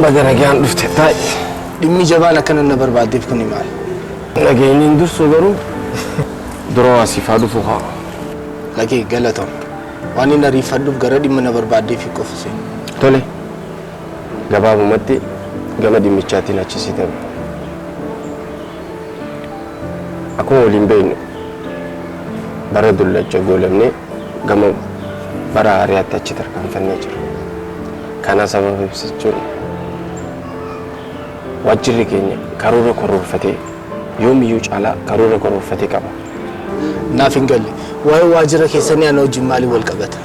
Baga nagaan dhufte taa'i. Dhimmi jabaan akkana na barbaaddeef kuni maali? Nageenyi hin dursu garuu dura waa siif haa dhufu kaa. Lagee galatoom. Waan hin ariifadhuuf gara dhimma na barbaaddeef qofa seeni. Tole. Gabaabumatti gama dhimmichaatiin achi si tabe. Akkuma waliin beeknu bara dullacha goolabnee gama bara haariyaatti achi tarkaanfannee jira. Kana sababa ibsachuun waajjirri keenya karoora karoorfatee yoomiyyuu caalaa karoora karoorfatee qaba. Naaf hin galle. Waa'ee waajjira keessanii ana wajjin maaliin wal qabata?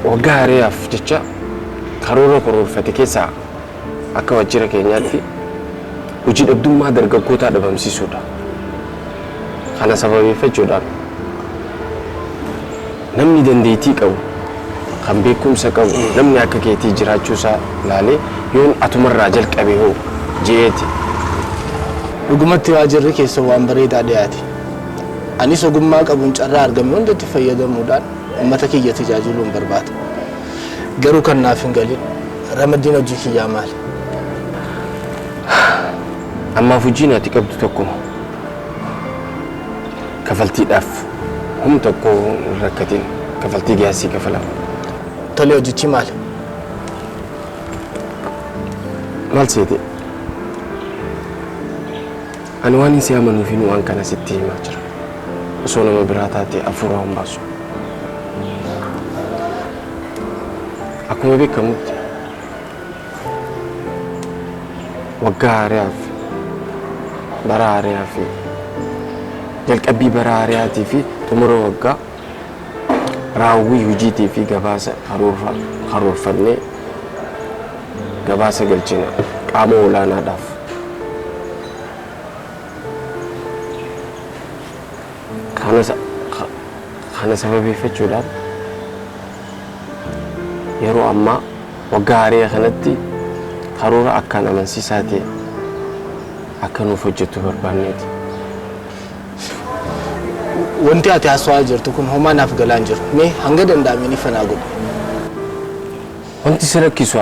Waggaa haariyaaf jecha karoora karoorfate keessaa akka waajjira keenyaatti hojii dhabdummaa dargaggootaa dhabamsiisuudha. Kana sababeeffachuudhaan namni dandeettii qabu kan beekumsa qabu namni akka keetii jiraachuu isaa laalee yoon atumarraa jalqabe hoo je'eeti. Dhugumatti waajjirri keessan waan bareedaa dhiyaate. Anis ogummaa qabuun carraa argame hundatti fayyadamuudhaan uummata kiyya tajaajiluun barbaada. Garuu kan naaf hin galin ramaddiin hojii kiyyaa maali? Ammaaf hojiin ati qabdu tokkuma. Kafaltiidhaaf hum tokko hin rakkatin kafaltii gaasii kafalama. Tole hojichi maali? Maal seete? Ani waan hin si amanuufin waan kana sitti himaa jira. Osoo nama biraa taate hafuura hin baasu. Akkuma beekamutti waggaa haariyaaf bara haariyaa fi jalqabbii bara haariyaatii fi xumura waggaa raawwii hojiitii fi gabaasa karoorfannee gabaasa galchina qaama olaanaadhaaf. Kana sababeeffachuudhaan yeroo ammaa waggaa haariyaa kanatti karoora akkaan amansiisaa ta'e akka nuuf hojjettu barbaanneeti. Wanti ati haasawaa jirtu kun homaa naaf galaa hin jiru. Mee hanga danda'ameen ifa naa godhi. Wanti si rakkisu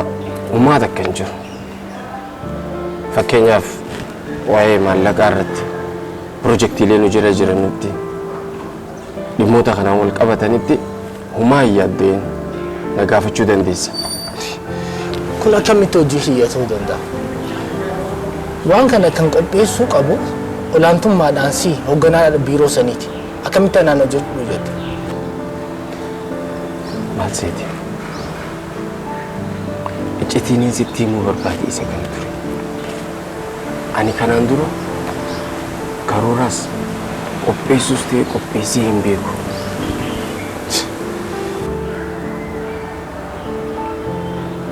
homaa takka hin jiru. Fakkeenyaaf waa'ee maallaqaa irratti pirojektiilee nu jala jiranitti dhimmoota kanaan wal qabatanitti homaa hin yaaddeen na gaafachuu dandeessa. Kun akkamitti hojii kiyya ta'uu danda'a? Waan kana kan qopheessuu qabu olaantummaadhaan si hoogganaa biiroo saniiti. Akkamitti anaan hojjedhu jette? Maal seete? Iccitiiniin sitti himuu barbaade isa kana ture. Ani kanaan dura karooraas qopheessuus ta'e qopheessee hin beeku.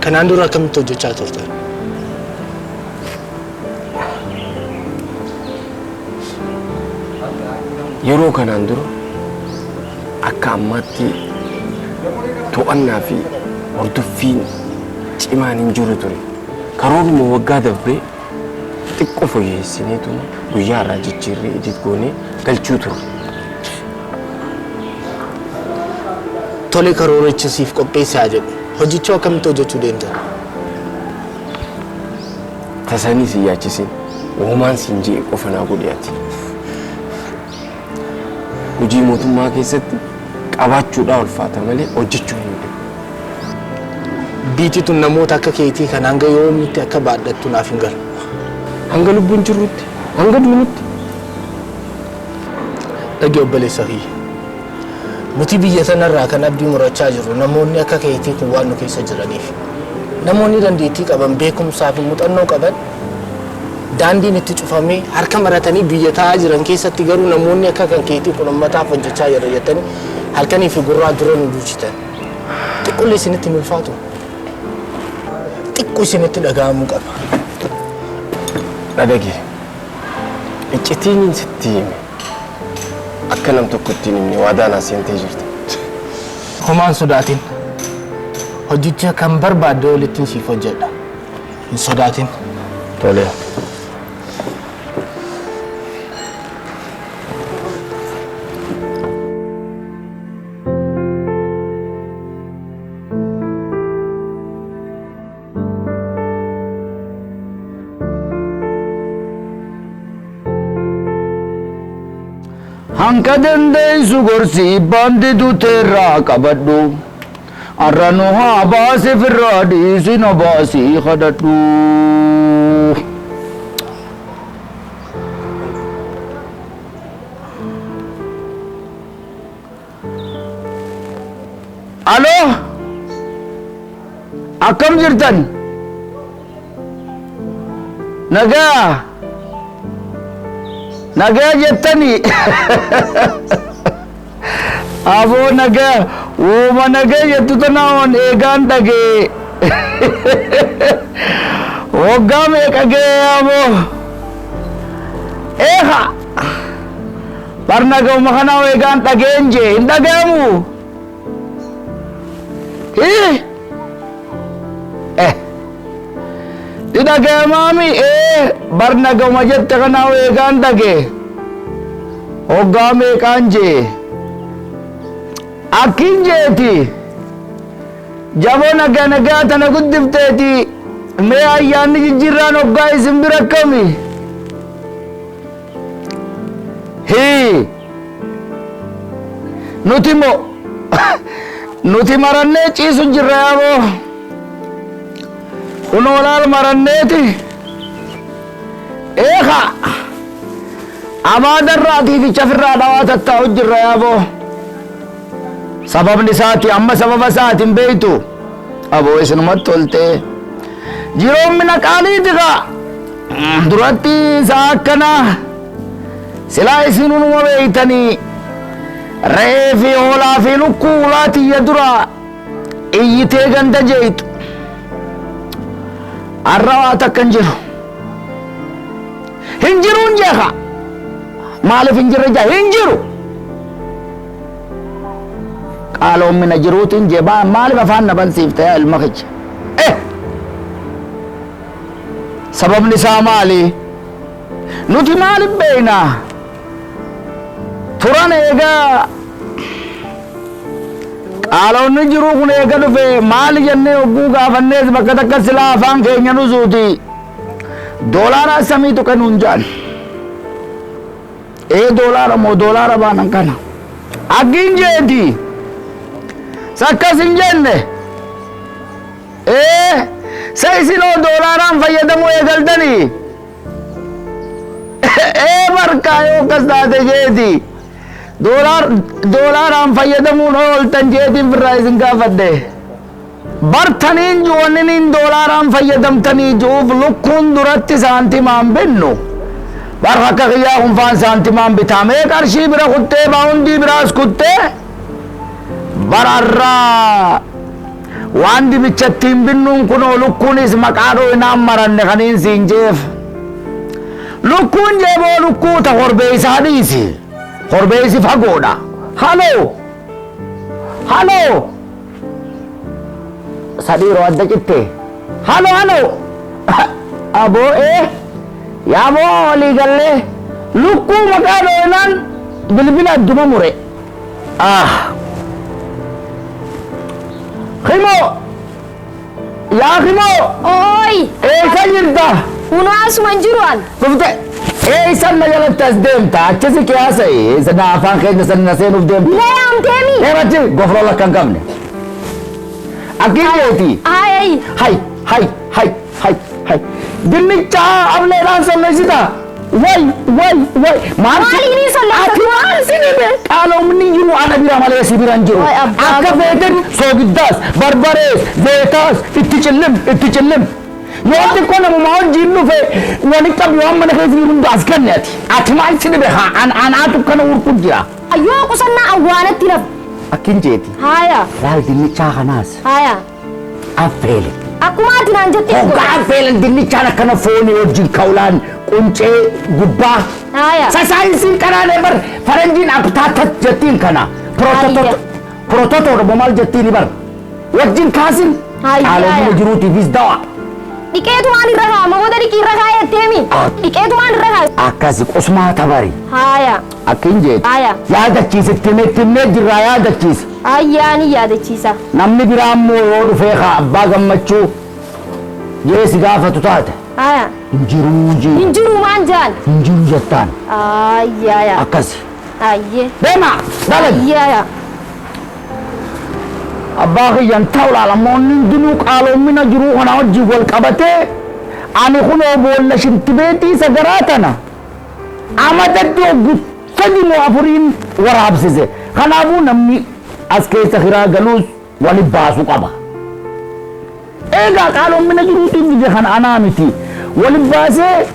Kanaan dura akkamitti hojjechaa turtan? Yeroo kanaan dura akka ammaatti to'annaa fi hordoffiin cimaan hin jiru ture. Karooruma waggaa darbee xiqqoo fooyyessineetuma guyyaa irraa jijjiirree edit goonee galchuu turre. Tole karooricha siif qopheesse haa jedhu. Hojicha akkamitti hojjechuu deemtan? Tasanii si yaachisin homaan siin je'e qofa naa godhi ati. Hojii mootummaa keessatti qabaachuudhaa ulfaata malee hojjechuu hin dhibu. Biitii tun namoota akka keetii kan hanga yoomitti akka baadhattu naaf hin galu. Hanga lubbuun jirrutti, hanga duunutti. Dhagee obboleessa kiyya. Nuti biyya tanarraa kan abdii murachaa jirru namoonni akka keetii kun waan nu keessa jiraniif. Namoonni dandeettii qaban beekumsaa fi muuxannoo qaban daandiin itti cufamee harka maratanii biyya taa'aa jiran keessatti garuu namoonni akka kan keetii kun uummataaf hojjechaa jira jettanii halkanii fi gurraa dura nu duuchitan. Xiqqollee isinitti hin ulfaatu. Xiqqoo isinitti dhaga'amuu qaba. Dhagage. Iccitiin sitti hime. Akka nam tokkotti hin himne waadaa naa seentee jirta. Homaan sodaatin. Hojicha kan barbaadde olittiin siif hojjedha. Hin sodaatin. Tole. Hanqa dandeessu gorsi baandi duteerraa qabadhu. Arra nu haa baasi firraa dhiisi na baasii kadhadhu. Aloo, akkam jirtan? Nagaa nagaa jettanii? Aboo, nagaa wooma nagaa jettu tanaan eegaan dhagee waggaa meeqa ga'ee? Aboo, eeha, bar nagauma kanaa eegaan dhageen jee hin dhagayamu. Hii, eh, ni dhagayamaami? Ee, bar nagauma jette kanaa eegaan dhagee hoggaa meeqaan jee. Akkin jeeti, jaboo, nagaa nagaa tana guddifteeti. Mee ayyaanni jijjiirraan hoggaa isin bira akkami? Hii, nuti moo nuti marannee ciisu jirra. Yaaboo, kunoo laal, maranneeti. Eeka, abaadarraa tiiticha firraa dhawaa tattaa'u jirra. Yaaboo, sababni isaati amma sababa isaatiin beeytu. Aboo, isinumatti toltee jiroomina qaaliiti kaa duratti isaa akkanaa silaa isinunuma beeytanii. Re'ee fi hoolaa fi lukkuu ulaa tiyya dura iyyitee ganda jeeyxu. Har'a waa takka hin jiru, hin jiruun jeeka. Maaliif hin jirre jaa? Hin jiru, qaaloommina jiruutiin jee. Maaliif afaan na bansiifte, yaa ilma kicha? Eh, sababni isaa maali? Nuti maaliif beekna turan? Eegaa qaaloonni jiruu kun eega dhufe maali jennee hogguu gaafannees, bakka takka silaa afaan keenya nusuuti doolaara samii tuqe nuun jaan. Ee, doolaara moo doolaara baanan kana akkin jeeti sakkas hin jenne. Ee, sa isinoo doolaaraan fayyadamuu eegaltanii? Ee, barkaa yoo akkas taate jeeti, doolaaraan fayyadamuun ooltan jeetiin firraa isin gaafadhe. Bartaniin juwanniniin doolaaraan fayyadamtanii ju'uuf, lukkuun duratti saantimaan binnu. Bar akka kiyyaa kun faan saantimaan bitamee qarshii bira kuttee baawundii biraas kuttee bararraa waan dibichattiin binnuun. Kunoo lukkuunis maqaa dhooynaan maranne kaniin siin jeef. Lukkuun jeeboo, lukkuu ta korbeeysaa dhiisi, korbeeysi fagoodha. Haloo, haloo, sadhiiroo adda citte. Haloo, haloo, aboo. Ee, yaaboo, walii gallee lukkuu maqaa dhooynaan bilbila adduma mure. Ah, Himoo, yaa Himoo! Ooyi! Eessa jirta? Kunoo asuma hin jiru an. Dhufte? Eessan na jalatti as deemta? Achisi qiyaasa'i. Eessa na afaan keenya san na seenuuf deemta? Na yaamteemi? Deemachi gofroo lakka hin qabne. Akkin jeeti. Hayi! Hay, hay, hay, hay, hay. Dinnicha ableedhaan solleessita. Way, way, way. Maal? Maaliin solleessa? Ati maal si dhibe? Qaaloomni jiru ana bira malee si bira hin jiru. Way, abbaa. Akka feeten soogiddaas, barbarees, zeetaas itti cillim, itti cillim. Yoo xiqqoo namuma wajjin dhufe wali qabi, waan mana keessa jiru hunda as kanne ati. Ati maal si dhibe? Haa, an anaatu kana urku jira. Yoo qusannaa awwaanatti nafu. Akkin jeeti. Haaya! Laal, dinnichaa kanaas Haaya! affeele. Akkuma ati naan jette Hoggaa godha. affeelan dinnichaan akkana foonii wajjin ka'ulaan quncee gubbaa. Haaya! Saayinsiin kanaan bar faranjiin abtaatat jettiin kana. Hayya. Prototoo dha maal jettiin bar. Wajjin kaasin. Hayya. Qaaloomina jiruutiifis dawa. Dhiqeetumaan irra kaa'ama, booda dhiqii irra kaa'etteemi. Dhiqeetumaan irra kaa'a. Akkasi qusmaa tabari. Haaya! Akkin jeeti. Haaya! Yaadachiise, itti himee jirraa, yaadachiise. Ayyaa, ni yaadachiisa. Namni biraa immoo yoo dhufee kaa abbaa gammachuu jee si gaafatu taate. Haaya! Hin jiruu jee. Hin jiru maan jaan. Hin jiru jettaan. Ayyaa. Akkasi. Ayyee. Deemaa dalagi. Ayyee. Abbaa kiyyan ta'u laalamoonni hundinuu qaaloomina jiruu kana wajjin wal qabatee ani kunoo boolla shintibeetii sagaraa tana amatatti hoggu sadi moo afuriin waraabsise. Kanaafuu namni as keessa kiraa galuus wali baasuu qaba. Egaa qaaloomina jiruutiin biyya kana anaa miti. Wali baasee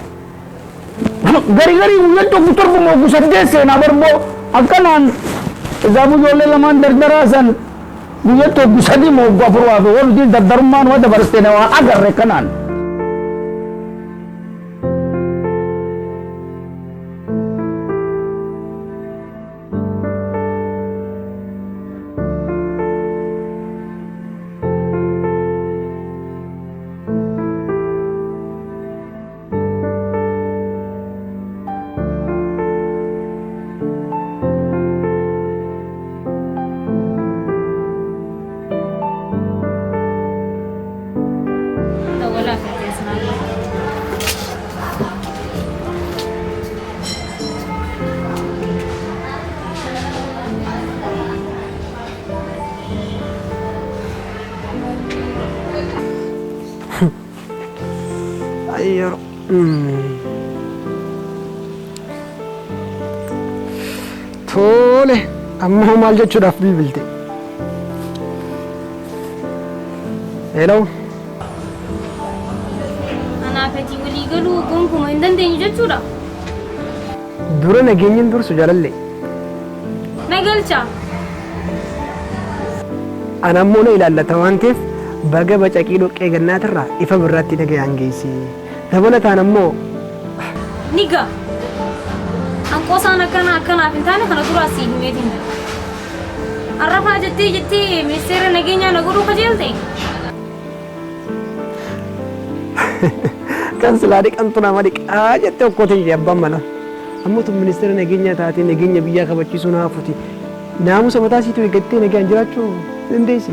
garii garii guyyatti hoggu torba moo hoggu saddeet seenaa barboo akkanaan isaafuu ijoollee lamaan dardaraa san guyyatti hoggu sadi moo hoggu afur waa fi wanti dardarummaan waa dabarsitee waa agarre kanaan. Wala ka Ayyero. Tole, amma hoo maal jechuudhaaf bilbilte? Hello. Anaaf ati walii galuu gonkumaa hin dandeenyu jechuudha. Dura nageenyin dursu jaalallee. Na galcha. Ana ammoo na ilaallata waan ta'eef baga bacaqii dhoqqee gannaatirraa ifa birraatti dhagayaan geessi. Dabalataan ammoo Ni ga'a. Anqoosaan akkana akkanaaf hin taane kana duraa sii himeetiin jira. Arrafaa jettee jettee ministeera nageenyaa na godhuu kajeelte. kan silaa dhiqamtu nama dhiqaa jettee okkotee jee abbaan manaa. Ammoo tun ministeera nageenyaa taatee nageenya biyyaa kabachiisuu naafuti. Naamusa mataa siitu eeggattee nagaan jiraachuu dandeessi.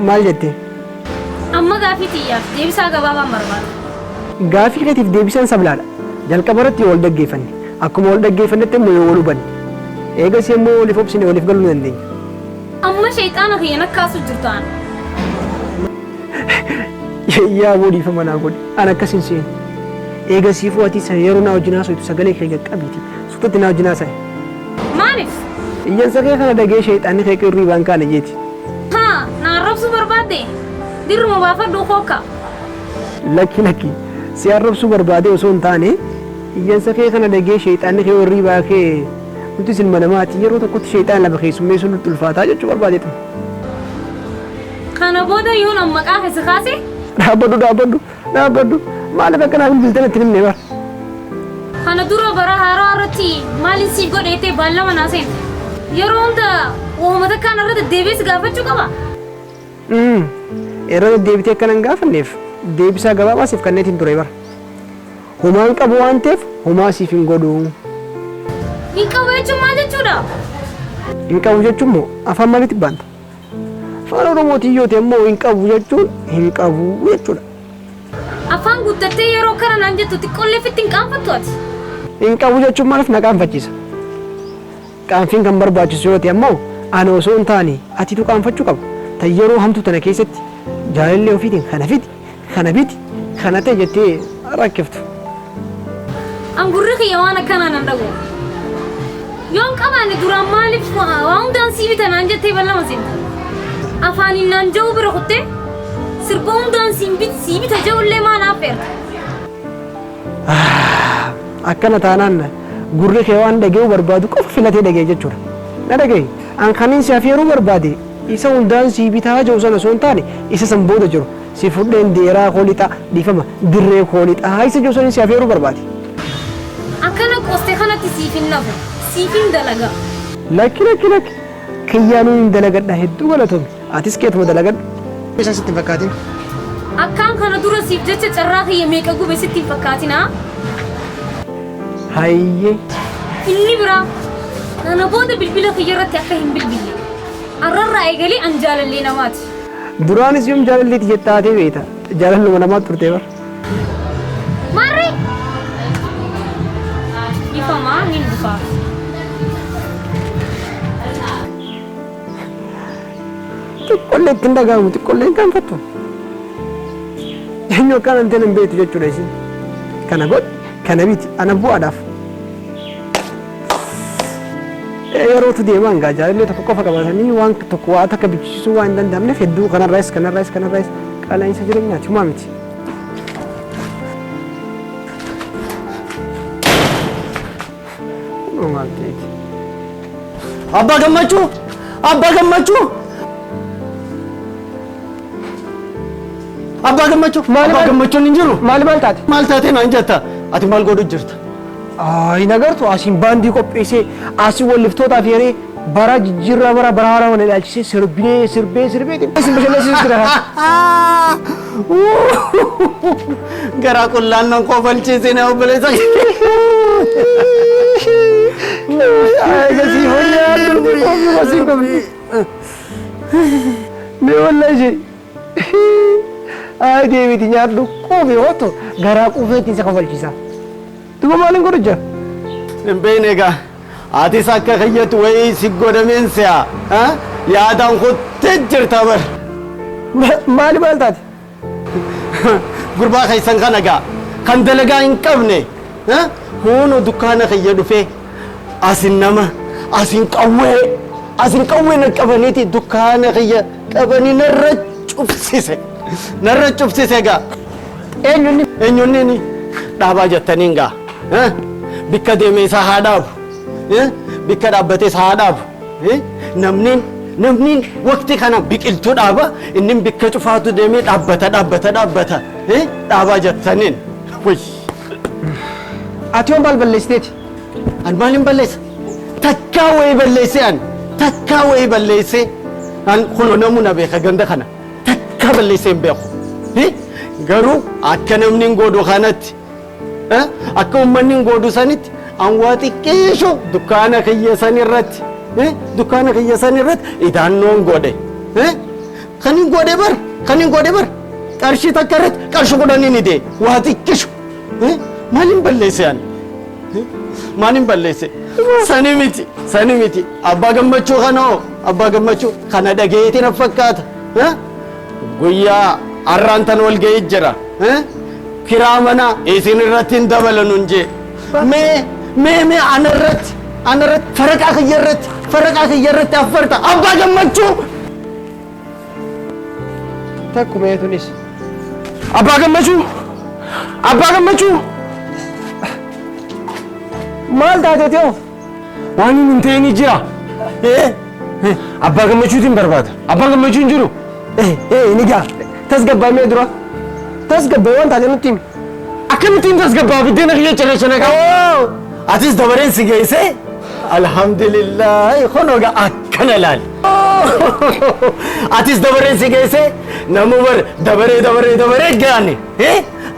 Maal jettee? Amma gaafii xiyyaaf deebisaa gabaabaan barbaada. Gaafii keetiif deebisaan sablaadha. Jalqaba irratti yoo wal dhaggeeffanne, akkuma wal dhaggeeffannetti immoo yoo wal hubanne, eegas immoo waliif obsine waliif galuu ni dandeenya. Amma shayxaana kiyya nakkaasu jirtu ana. Yaa boo dhiifama naa godhi. An akkas hin seenu. Eega siifuu ati yeroo naa wajjin haasoytu sagalee kee qaqqabiiti. Suutatti naa wajjin haasa'i. Maaliif? Iyyansa kee kana dhagee shayxaanni kee qirrii baan kaane jeeti. Haa, na arrabsuu barbaadde? Dirruma baafadhu kookka. Lakki lakki. Si arrabsuu barbaade osoo hin taane iyyansa kee kana dhagee shayxaanni kee warrii baakee nuti ilma namaati yeroo tokkotti shayxaan lama keessummeessuun nutti ulfaataa jechuu barbaadeetu. Kana booda yoon an maqaa keessa kaase Dhaabbadhu dhaabbadhu dhaabbadhu maaliif akkanaa bilbiltee natti himne bara. Kana dura bara haaraa irratti maaliin siif godheetee baallama naa seente. Yeroo hunda uummata kaan irra deddeebiis gaafachuu qaba. Irra deddeebitee akkana hin gaafanneef deebisaa gabaabaa siif kenneetiin ture bara. Homaan qabu waan ta'eef homaa siif hin godhu. Hin qabu jechuun maal jechuudha? Hin qabu jechuun moo afaan maaliitti baanta? Afaan Oromootiin yoo ta'e immoo hin qabu jechuun hin qabu jechuudha. Afaan guuttattee yeroo kana naan jettu xiqqoollee fitti hin qaanfattu ati. Hin qabu jechuun maaliif na qaanfachiisa? Qaanfiin kan barbaachisu yoo ta'e ammoo ana osoo hin taane atiitu qaanfachuu qaba. Tan yeroo hamtuu tana keessatti jaalallee ofiitiin kana fidi, kana biti, kana ta'e jettee rakkiftu. Angurri kiyya waan akkanaa nan dhaga'u. Yoon qabaanne duraan maaliif waa hundaan sii bita naan jettee ballama seenta. Afaaniin naan ja'uu bira kuttee sirba hundaan sii bita ja'ullee maa naaf feerta. Akkana taanaan gurri kee waan dhaga'uu barbaadu qofa filatee dhaga'e jechuudha. Na dhaga'i. An kanin si afeeruu barbaade isa hundaan sii bitaa jiru sana osoo hin taane isa san booda jiru si fudheen deeraa koo lixaa dhiifama dirree koo lixaa isa jiru sana si afeeruu barbaade. Akkana qoostee kanatti siif hin nafu, siif hin dalaga. Lakki lakki lakki kiyyaanuu hin dalagadha hedduu galatoomi atis keetuma dalagadhu. Isaan sitti hin fakkaatin. Akkaan kana dura siif jecha carraa kiyya meeqa gube sitti hin fakkaatinaa? Hayyee. Inni biraa kana booda bilbila kiyya irratti akka hin bilbille. Arrarraa eegalee an jaalallee namaati. Duraanis yoom jaalalleeti jettaatee beekta jaalalluma namaatti turte bara. Maarree! Dhiifama niin dhufa. Xiqqollee ittiin dhaga'amu xiqqollee hin qaanfattu. Eenyu akkaan anteen hin beektu jechuudha isin. Kana godhi kana biti ana bu'aadhaaf. Yerootu deemaa hangaa jaalallee tokko qofa qabatanii waan tokko waa takka bichisiisuu waan hin danda'amneef hedduu kanarraayis kanarraayis kanarraayis qaala'insa jireenyaati humaa miti. Kunoo maal ta'eeti? Abbaa Gammachuu! Abbaa Gammachuu! Abbaa Gammachuu! Maali Abbaa maal- Gammachuun hin jiru. Maali maal taate? Maal taatee naan jetta? Ati maal godhu jirta? Hin agartu asiin baandii qopheessee asiin walliftootaaf yeree bara jijjiirraa bara bara haaraa wana ilaalchisee sirbinee sirbee sirbee isin bashannansiisu jira. Garaa qullaan nan kofalchiisine obboleessa. Egasii fayyaa qofni asiin qofni. Mee wallahi ishee. Ay deebiti nyaadhu quufe hoto garaa quufeetiin isa kofalchiisa. Duba maaliin godhu jira? Hin beekne egaa. Atis akka kiyyatti wayii si godhameen si'a. Yaadaan kuttee jirta bar. Maali maal taate? Gurbaa keessan kana egaa kan dalagaa hin qabne huunoo dukkaana kiyya dhufee asin nama asin qawwee asin qawwee na qabaniiti dukkaana kiyya qabanii narra cufsise. Narra cufsise egaa. Eenyunni? Eenyunni inni? Dhaabaa jettaniin gaa. Bikka deeme isaa haa dhaabu. Bikka dhaabbates haa dhaabu. Namni namni waqtii kana biqiltuu dhaaba inni bikka cufaatu deemee dhaabbata dhaabbata dhaabbata. Dhaabaa jettaniin. Wayy. Ati yoom maal balleessiteeti? An maalin balleessa? Takkaa wayii balleessee an takkaa wayii balleessee an kunoo namu na beeka ganda kana takkaa balleessee hin beeku. Garuu akka namni hin godhu kanatti akka uummanni hin godhu sanitti an waa xiqqeesho dukkaana kiyya san irratti dukkaana kiyya san irratti idaannoon godhe. Kan hin godhe bar kan hin godhe bar qarshii takka irratti qarshii kudhaniin idee waa xiqqisho. Maalin balleesse an? Maalin balleesse? Sani miti sani miti abbaa gammachuu kana hoo abbaa gammachuu kana dhageetii na fakkaata. Guyyaa har'aan tan wal ga'ee jira. Kiraa mana isin irratti hin dabalanu hin jee. Mee mee mee ana irratti ana irratti faraqaa kiyya irratti faraqaa kiyya irratti affarta abbaa gammachuu. Takkumee tunis. Abbaa Gammachuu! Abbaa Gammachuu! Maal taateeti hoo? Waan hin ta'in jira. Abbaa Gammachuutiin barbaada. Abbaa Gammachuu hin jiru. Ni gaa. Tasgabbaa'ee dura. Tasgabbaa'ee waan taate nutti himi. Akkamittiin tasgabbaa biddeena kiyya cirracha nagaa. Atis dabareen si geessee alhamdulillah kunoo gaa akkana laal. Atis dabareen si geessee namu bar dabaree dabaree dabaree gaane.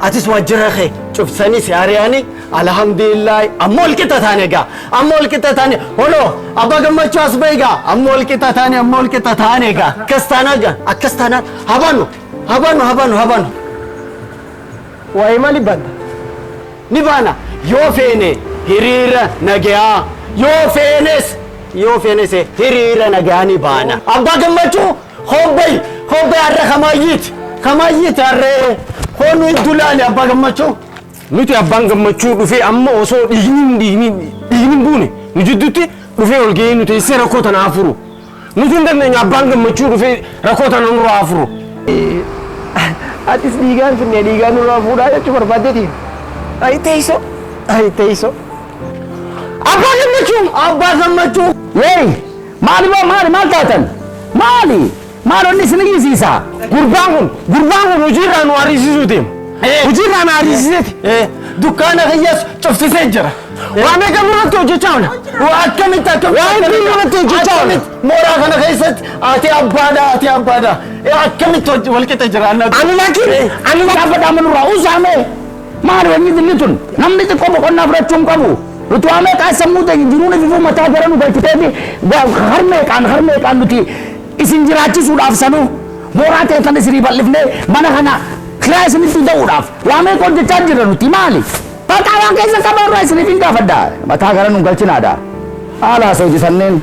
Atis waajjira kee cufsanii si ari'anii alhamdulillah amma ol qixa taane gaa amma ol qixa taane honoo abbaa gammachuu as bahi gaa amma ol qixa taane amma ol qixa taane gaa akkas taanaa gaa akkas taanaa habaanu habaanu habaanu habaanu. Waa'ee maaliif baanta? Ni baana yoo feene hiriira nagayaa yoo feenes yoo feenes hiriira nagayaa ni baana. Abbaa gammachuu hobbay hobbay har'a kamaayyiiti kamaayyiiti har'ee hoonu iddoo laali abbaa gammachuu. Nuti abbaan gammachuu dhufee amma osoo dhiigni dhiigni dhiigni buune nu jidduutti dhufee ol ga'ee nuti teessee rakkoo tana afuru. Nuti hin dandeenyu abbaan gammachuu dhufee rakkoo tana nurraa afuru. Atis dhiigaan finne dhiigaan nurraa fuudhaa jechuu barbaaddeeti. Ayi teessoo. Ayi teessoo. Abbaa gammachuu! Abbaa gammachuu! Wey! Maali boo maali maal taatan? Maali? Maal onni isin iyyisiisa? Gurbaan kun gurbaan kun hojiirraa nu ariisisuu deema. Hojiirraa nu ariisiseeti. Dukkaana kiyyaas cufsisee jira. Waan meeqa nurratti hojjechaa oola? Akkamitti akkamitti Waan hedduu nurratti hojjechaa oola. Mooraa kana keessatti ati abbaadha ati abbaadha. Akkamitti wal qixa jiraanna? Ani laakiin ani Gaafa dhaamu nurraa usaame. Maali wanni dilli tun? Namni xiqqoo boqonnaa fudhachuu hin qabu. Nuti waa meeqaa sammuu ta'e jiruun ififuu mataa gara nu galchiteefi harmeeqaan harmeeqaan nuti isin jiraachisuudhaaf sanuu mooraa teessan isinii bal'ifnee mana kana kiraa isinitti ta'uudhaaf waa meeqa hojjechaa jirra nuti maali? Bakka waan keessa qabarraa isiniif hin gaafadha. Mataa gara nu galchinaadha. Haala soojii sanneen.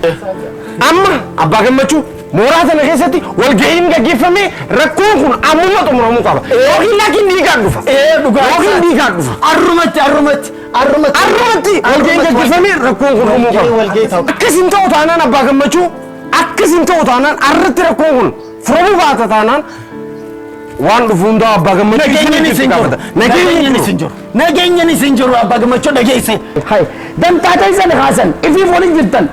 Amma Abbaa Gammachuu, mooraa sana keessatti walga'iin gaggeeffamee rakkoon kun ammuma xumuramuu qaba. Yookiin laakiin dhiigaan dhufa. Dhugaa. Yookiin dhiigaan dhufa. Arrumatti, arrumatti, arrumatti. Arrumatti walga'iin gaggeeffamee rakkoon kun dhumuu qaba. Walga'ii ta'u. Akkas hin ta'u taanaan, Abbaa Gammachuu, akkas hin ta'u taanaan, arratti rakkoon kun furamuu baata taanaan, waan dhufu hundaa Abbaa Gammachuu Nageenyi isin jiru. Nageenyi isin jiru. Nageenyi isin jiru, Abbaa Gammachuu, dhageesse. Hai, dantaa teessan kaasan ifiif waliin jirtan.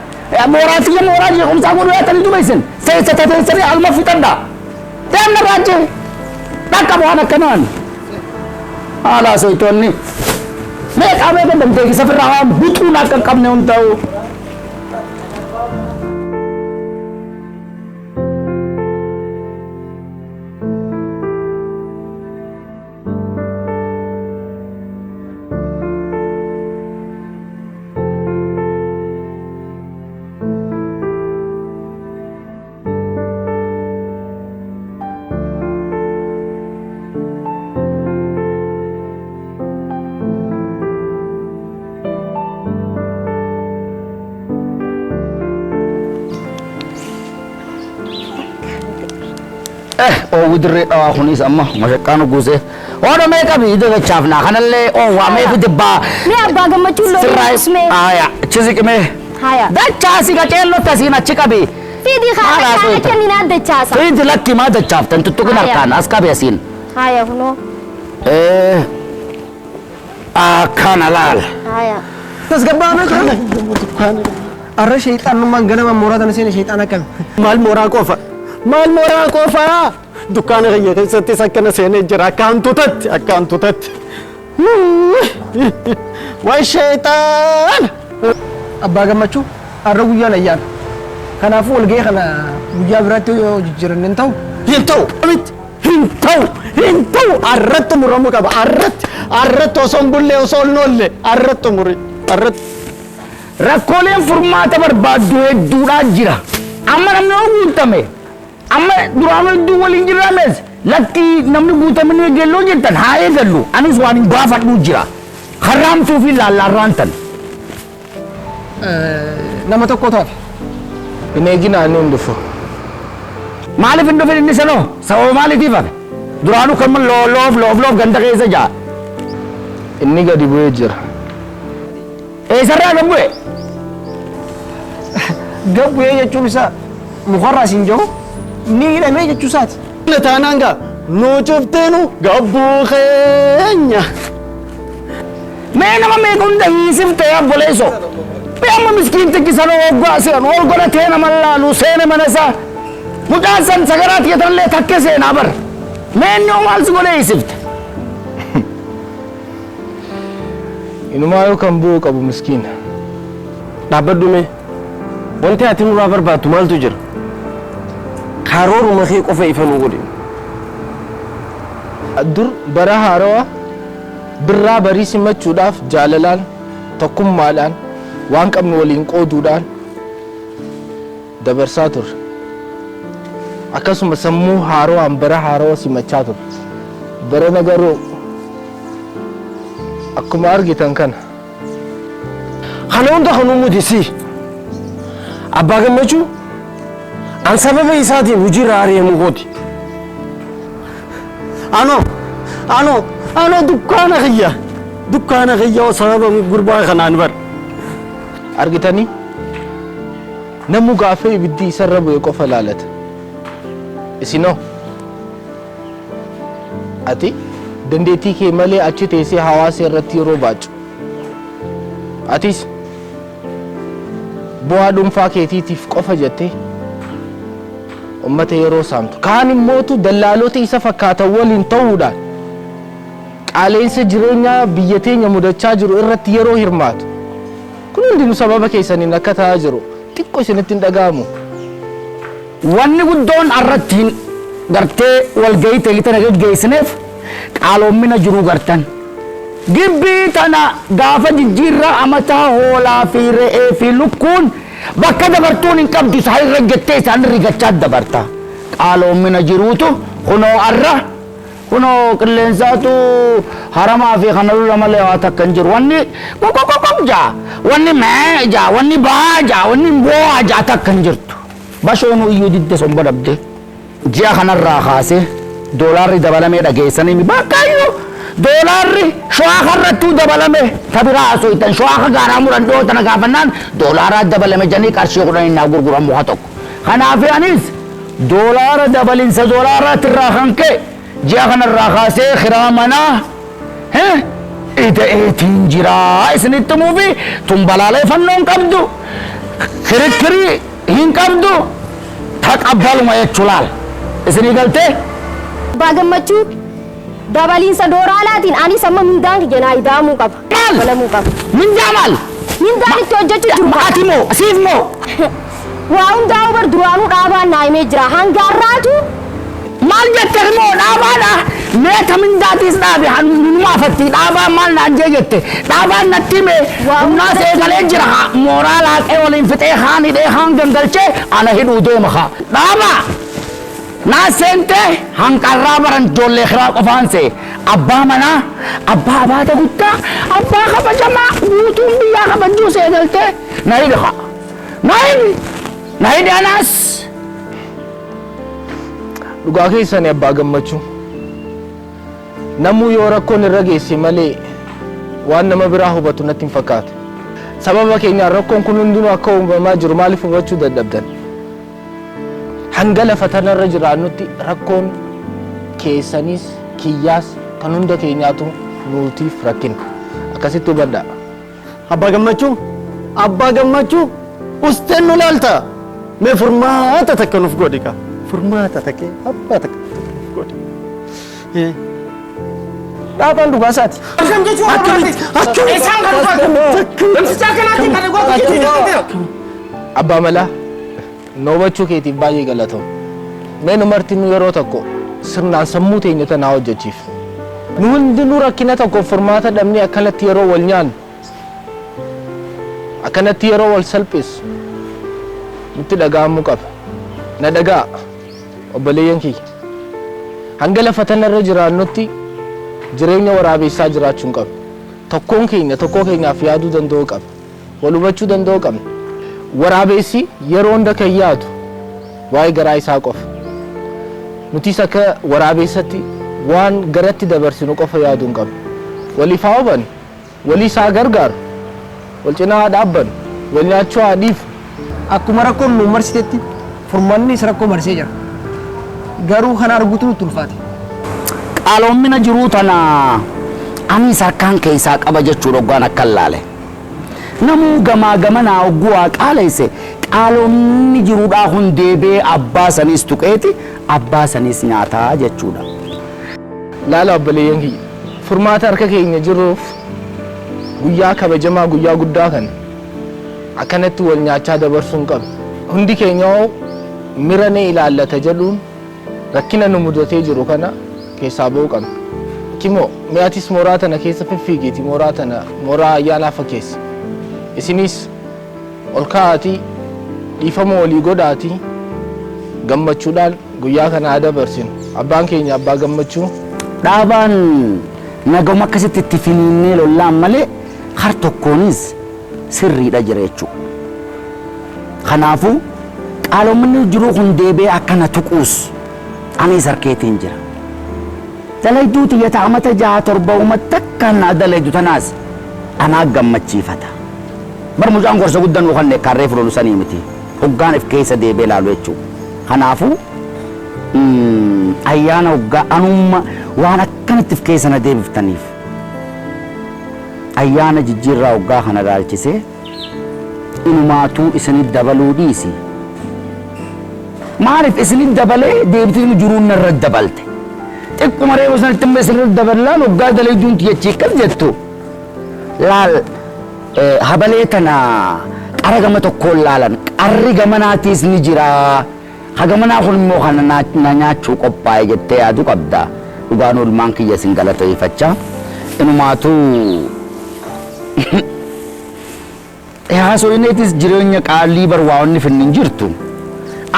Mooraa kiyya mooraa jeequmsaa godhuu yaatanii duba isin. Seessa teessanii alma fixadha. Deemna raajee. Dhaqqaba waan akkanaan. Haala soitoonni. Meeqaa meeqa dandeessisa firraa waan butuun akka hin qabne hunda'u. Oowwi dirree Dhawaa kunis amma mashaqqaan guusee. Oodha mee qabi ija gachaafnaa kanallee oowwaa mee fidi baa. Mee Abbaa Gammachuu loonii Sirraa usmee. Aya, achi siqimee. Haya. Dachaasi qaceellotti asiin achi qabi. Fidi Maal haa haasofta? kenninaa dachaasa. Fidi, lakki, maa dachaaftan tuttuqin Haya. harkaan as qabi asiin. Haya, kunoo. Akkana laal. Haya. Tasgabbaa'amee ture. Arra sheexaanummaan ganama mooraa tana seene sheexaan akkami? Maal mooraa qofa? Maal mooraa qofa? Dukkaana kiyya keessattis akkana seenee jira. Akka hantuutatti, akka hantuutatti. Way sheexaan! Abbaa Gammachuu, arra guyyaan ayyaana. Kanaafuu walga'ii kana guyyaa biraatti yoo jijjiiranne hin ta'u. Hin ta'u! Hin ta'u! Hin ta'u! Arratti muramuu qaba. Arratti! Arratti osoo hin bullee, osoo hin oolle. Arratti muri. Arratti. Rakkooleen furmaata barbaaddu hedduudhaa jira. Amma namni yoo guutame, amma duraanuu hedduu waliin jirrames, lakki namni guutamanii eegalloo jettan haa eegallu. Anis waan hin gaafadhuu jira. Harraamtuu fi laallaarraan tan. Nama tokko taate. Hin eeginaa, inni hin dhufu. Maaliif hin dhufin inni sanoo? Sababa maaliitiif hafe? Duraanuu kan loof loof loof ganda keessa jaa. Inni gadi bu'ee jira. Eessarraa gad bu'e? Gad bu'ee jechuun isaa mukarraa siin jiru ni hidhamee jechuu isaati. Taanaan gaa nuu cufteenu gabbuu keenya. Mee nama meeqa hunda hiisiftee obboleessoo? Mee amma miskiintichi sana waggaa seenu ol godhatee nama laalu seene mana isaa. Mucaan san sagaraa tiyatanillee takke seenaa bar. Mee inni hoo maal si godhee hiisifte? Inumaa yoo kan bu'uu qabu miskiina. Dhaabbadhu mee. Wanti ati nurraa barbaaddu maaltu jira? Karooruma kee qofa ifa nuu godhi. Dur bara haarawaa birraa barii simachuudhaaf jaalalaan, tokkummaadhaan, waan qabnu waliin qooduudhaan dabarsaa turre. Akkasuma sammuu haarawaan bara haarawaa simachaa turre. Barana garuu akkuma argitan kana. Kana hunda kan uumuti si. Abbaa Gammachuu, an sababa isaatiin hojiirra ari'amuu kooti. Anoo, anoo, anoo, dukkaana kiyya. Dukkaana kiyya sababa gurbaa kanaan bar. Argitanii, namu gaafa ibiddi isarra bu'e qofa laalata. Isinoo ati dandeettii kee malee achi teessee hawaasa irratti yeroo baacu. Atis bu'aa dhuunfaa keetiitiif qofa jettee ummata yeroo saamtu. Kaan immootu dallaalota isa fakkaatan waliin ta'uudhaan qaaleensa jireenyaa biyya teenya mudachaa jiru irratti yeroo hirmaatu. Kun hundinuu sababa keessaniin akka ta'aa jiru xiqqoo isinitti hin dhaga'amu. Wanni guddoon irrattiin gartee walgahii ta'e tana geggeessineef qaaloommina jiruu gartan. Gibbii tana gaafa jijjiirraa amataa hoolaa fi re'ee fi lukkuun bakka dabartuun hin qabdu isaan irra jettee isaan rigachaa dabarta. Qaaloommina jiruutu kunoo arra Kunoo qilleensaatu haramaa fi kana lula malee waa takka hin jiru. Wanni qoqoqoqoq jaa, wanni mee jaa, wanni baa jaa, wanni boo'aa jaa takka hin jirtu. Bashoonuu iyyuu didde somba dhabde. Ji'a kanarraa kaasee doolaarri dabalamee dhageessanii bakka iyyuu doolaarri shawaa karrattuu dabalame. Ta biraa haasoftan, shawaa ka gaaraa muran dhiyoo tana gaafannaan doolaaraa dabalame jedhanii qarshii 10 naa gurguran muka tokko. Kanaaf anis doolaara dabalinsa doolaaraatirraa kan ka'e ji'a kanarraa kaasee kiraa manaa ida'eetiin jiraa isinitti himuufi. Tun balaaleffannoon qabdu, kirikkirii hin qabdu, taqabbaluma jechuu laal isinii galtee. Abbaa Gammachuu, dabaliinsa dooraalaatiin anis amma mindaan kiyya naa ida'amuu qaba. Maal? Dabalamuu qaba. Mindaa maal? Mindaan itti hojjechuu jiru. Ati moo siif moo? Waa hundaa'uu bar duraanuu dhaabaan naa himee jira. Hanga har'aatu. Maal jette moo dhaabaadha? Meeta mindaatiis dhaabe numa afatti dhaabaan maal naan jee jette? Dhaabaan natti hime humnaas eegalee jira haa mooraa laaqee waliin fixee haan hidhee haan gangalchee ana hidhuu deema haa. Dhaabaa! Naa seente hanqarraa baran ijoollee kiraa qofaan see abbaa manaa, abbaa abaata guddaa, abbaa kabajamaa guutuun biyyaa kabajjuu see galtee na hidhi haa. Na hidhi! Na hidhi anaas! Dhugaa keessani, Abbaa Gammachuu. Namuu yoo rakkoon irra geesse malee waan nama biraa hubatu natti hin fakkaatu. Sababa keenyaan rakkoon kun hundinuu akka uumamaa jiru maaliif hubachuu dadhabdan? Hanga lafa tanarra jiraannutti rakkoon keessanis kiyyaas kan hunda keenyaatu nuutiif rakkina. Akkasitti hubadhaa. Abbaa Gammachuu, Abbaa Gammachuu, usteen nu laalta. Mee furmaata takka nuuf godhi kaa. Furmaata takka abbaa takka nuuf godhi. Dhaabaan dhugaa isaati. Akkamitti? Akkamitti? Abbaa Malaa, na hubachuu keetiif baay'ee galatoom. Mee nu martinuu yeroo tokko sirnaan sammuu teenya tanaa hojjechiif. Nu hundinuu rakkina tokkoof furmaata dhabnee akkanatti yeroo wal nyaannu, akkanatti yeroo wal salphisu nutti dhaga'amuu qaba. Na dhaga'a, obboleeyyan kiyya. Hanga lafa tanarra jiraannutti jireenya waraabessaa jiraachuu hin qabnu. Tokkoon keenya tokkoo keenyaaf yaaduu danda'uu qaba. Wal hubachuu danda'uu qabna. Waraabessi yeroo hunda kan yaadu waa'ee garaa isaa qofa. Nutis akka waraabessatti waan garatti dabarsinu qofa yaaduu hin qabnu. Waliif haa hubannu, waliis haa gargaaru, wal cinaa haa dhaabbannu, wal nyaachuu haa dhiifnu. Akkuma rakkoon nu marsitetti furmaannis rakkoo marsee jira. Garuu kana arguutu nutti ulfaate. Qaaloomina jiruu tana anis harkaan keessaa qaba jechuudha hoggaan akka laale. Namuu gamaa gamanaa hogguu waa qaalesse, qaaloomni jiruudhaa kun deebee abbaa saniis tuqeeti abbaa saniis nyaataa jechuudha. Laala, obboleeyyan kiyya. Furmaata harka keenya jiruuf guyyaa kabajamaa, guyyaa guddaa kana akkanatti wal nyaachaa dabarsuu hin qabnu. Hundi keenya hoo mira ni ilaallata jedhuun rakkina nu mudatee jiru kana keessaa ba'uu qabna. Kimoo, mee atis mooraa tana keessa fiffiigiiti mooraa tana mooraa ayyaanaa fakkeessi. Isinis ol kaa'aatii dhiifama walii godhaatii gammachuudhaan guyyaa kana haa dabarsinu. Abbaan keenya Abbaa Gammachuu. Dhaabaan nagama akkasitti itti finiinnee lollaan malee har tokkoonis sirriidha jira jechuudha. Kanaafuu qaalomni jiruu kun deebi'ee akkana tuquus anis harkeetiin jira. Dalayduu tiyyata amata 6 7 uummata takka naa dalaydu tanaas anaa gammachiifata. Bar mucaan gorsa guddaa nuu kanne kaarree fuudhu sanii miti. Hoggaan if keessa deebi'ee ilaalu jechuudha. Kanaafuu ayyaana hoggaa anumma waan akkanatti if keessa na deebiftaniif ayyaana jijjiirraa hoggaa kana ilaalchisee inumaatuu isinit dabaluu dhiisi. Maaliif isinit dabalee deebitee jiruun narra dabalte? Xiqquma reefu sanatti immoo isinirra daballaan hoggaa dalayduun tiyyachii akkas jettu. Laal, habalee tana qara gama tokkoon laalan, qarri gamanaatiis ni jira. Hagamanaa kun immoo kana na nyaachuu qophaa'e jettee yaaduu qabda. Dhugaan oolmaan kiyya isin galateeffachaa. Inumaatuu haasoineetis jireenya qaalii bar waa wanni finni hin jirtu.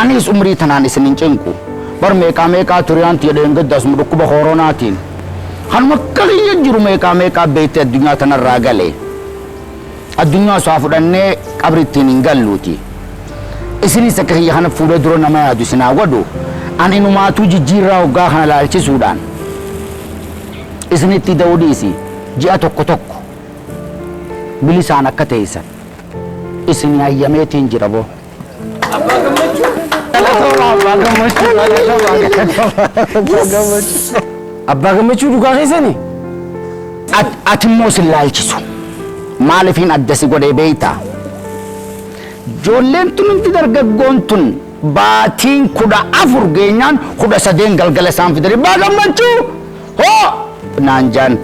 Anis umrii tanaan isin hin cinqu. Bar meeqaa meeqaa ture anti jedheen gadda asuma dhukkuba koronaatiin. Kanuma akka kiyya jiru meeqaa meeqaa beekte addunyaa tanarraa gale. Addunyaa isaa fudhannee qabri ittiin hin galluuti. Isinis akka kiyya kana fuula dura nama yaadu isin haa godhu. Ani inumaatuu jijjiirraa hoggaa kana laalchisuudhaan isinitti da'uu dhiisi ji'a tokko tokko bilisaan akka teessan isin hayyameetiin jira boo. Abbaa Gammachuu dhugaa keessanii? Ati immoo sin laalchisu. Maaliifin adda si godhee beektaa? Ijoolleen tun hundi dargaggoon tun baatiin 14 geenyaan 13 galgala isaan fidanii Abbaa Gammachuu hoo naan jaan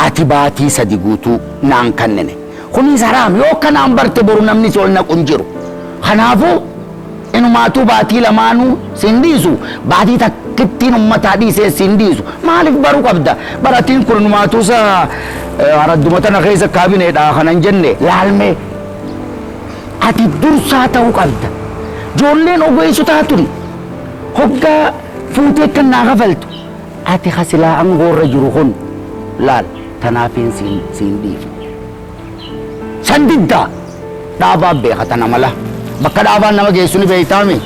ati baatii 3 guutuu naan kannine. Kunis haraam yoo akkanaan barte boru namni si ol naqu hin jiru. Kanaafuu Inumaatuu baatii lamaanuu sin dhiisu, baatii takkittiin ummataa dhiisee sin dhiisu. Maaliif baruu qabda? Baratiin kun inumaatuu sa aradduma tana keessa kaabineedha kana hin jenne laalmee. Ati dursaa ta'uu qabda. Ijoolleen ogeessotaa tun hoggaa fuutee kan naa kafaltu ati ka silaa angoorra jiru kun laal tanaafiin siin siin dhiifne. San diddaa? Dhaabaa beeka tana mala. Bakka dhaabaan nama geessu ni beektaami.